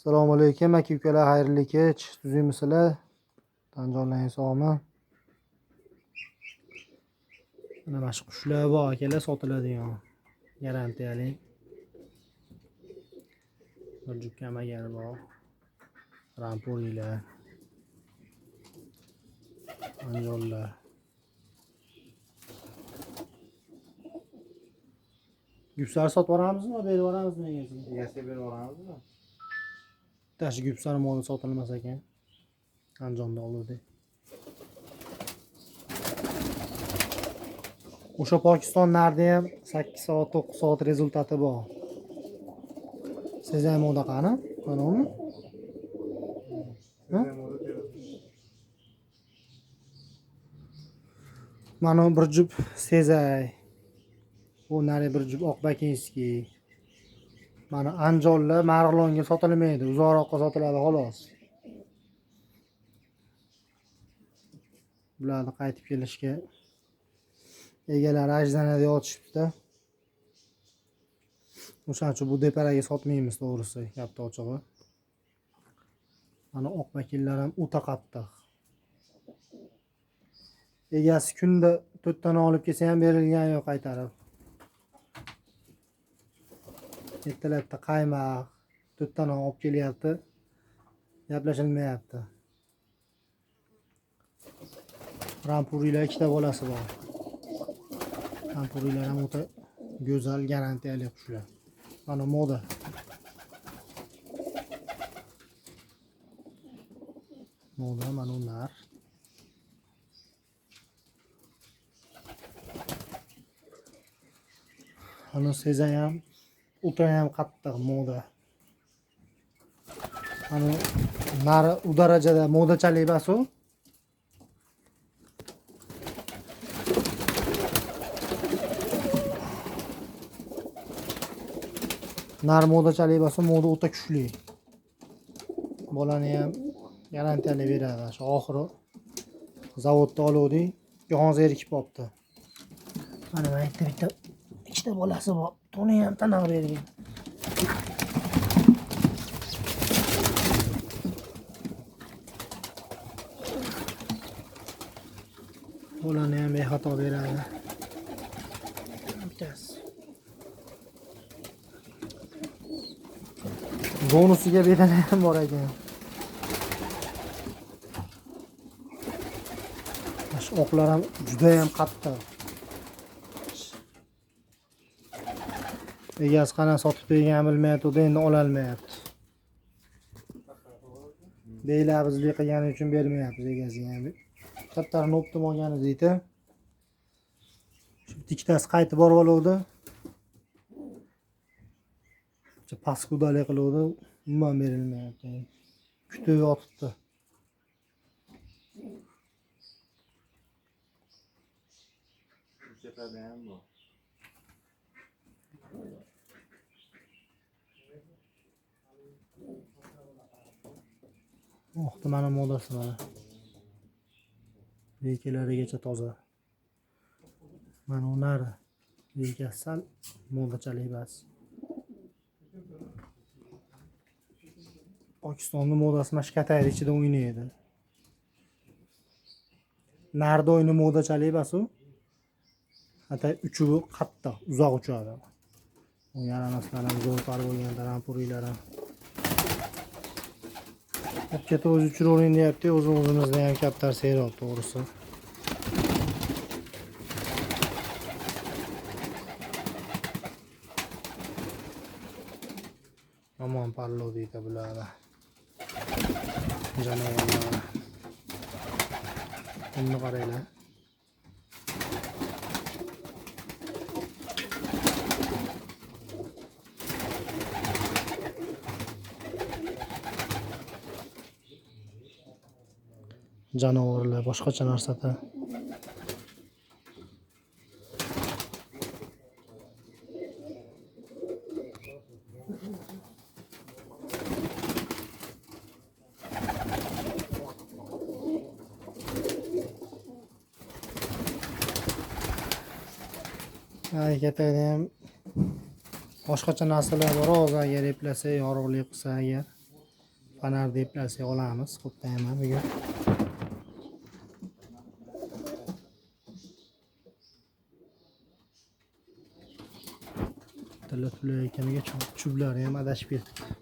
Assalomu alaykum aka ukalar, xayrli kech. Tuzukmisizlar? Tanjonlaring sog'mi? Mana shu qushlar bor akalar, sotiladigan. Garantiyali. Bir juft kamagar bor. Rampurilar. Anjonlar. Gupsar sotib yuboramizmi, berib yuboramizmi egasiga? Egasiga berib yuboramizmi? Bittasi gupsar moli sotilmas ekan. Andijonda oluvdik. O'sha Pokiston narda ham 8 soat, 9 soat rezultati bor. Sezam moda qani? Mana uni. Mana bir jup sezay. Bu nari bir jup oq bakinskiy. Mana anjonlar Marg'ilonga sotilmaydi, uzoqroqqa sotiladi xolos. Bularni qaytib kelishga egalari ajdanada yotishibdi. O'shaning uchun bu deparaga sotmaymiz to'g'risi, gapni ochig'i. Mana oq bakillar ham o'ta qattiq. Egasi kunda 4 tana olib kelsa ham berilgani yo'q qaytarib. Ertalabda qaymoq 4 tana olib kelyapti. Gaplashilmayapti. Rampurilar ikkita bolasi bor. Rampurilar ham o'ta go'zal, garantiyali qushlar. Mana moda. Moda mana ular. Mana sezay ham o'ta ham qattiq moda. Mana nari u darajada modachalik emas u. Nar modachalik emas u, moda o'ta kuchli. Bolani ham garantiyali beradi. Shu oxiri zavodda oluvdik, jahon zerikib qolibdi. Mana bu yerda bitta ikkita bolasi bor. To'ni ham tanav bergan. Bolani ham bexato beradi. Bittasi. Bonusiga bedana ham bor ekan. Shu oqlar ham juda ham qattiq. Egasi qana sotib berganini bilmayapti, endi ola olmayapti. Beylabizlik qilgani uchun bermayapmiz egasiga ham. Kattarini o'ptim olgani deydi. Shu ikkitasi qaytib borib oluvdi. Paskudalik qiluvdi, umuman berilmayapti. Kutib yotibdi. Tepada ham bor. Oqdi mana modasi mana. Bekalarigacha toza. Mana unari bekasi sal modachalik emas. Pokistonning modasi mana shu katayni ichida o'ynaydi. Narda o'yini modachalik emas u. Hatto uchuvi qattiq, uzoq uchadi. U yaramaslar ham zo'r par bo'lgan, rampurilar ham. Olib ketib o'zi uchiravering deyapti, o'zi o'zimizda ham kaptar seyrab to'g'risi. Yomon parlo deydi bularni. Jonivorlar. Buni qaranglar. Jonivorlar boshqacha narsada. Harakatda ham boshqacha narsalar bor, hozir agar eplasa, yorug'lik qilsa agar. Fonarni eplasak olamiz. Xo'playman bugun. Tilla tula ekaniga chublari ham adashib ketibdi.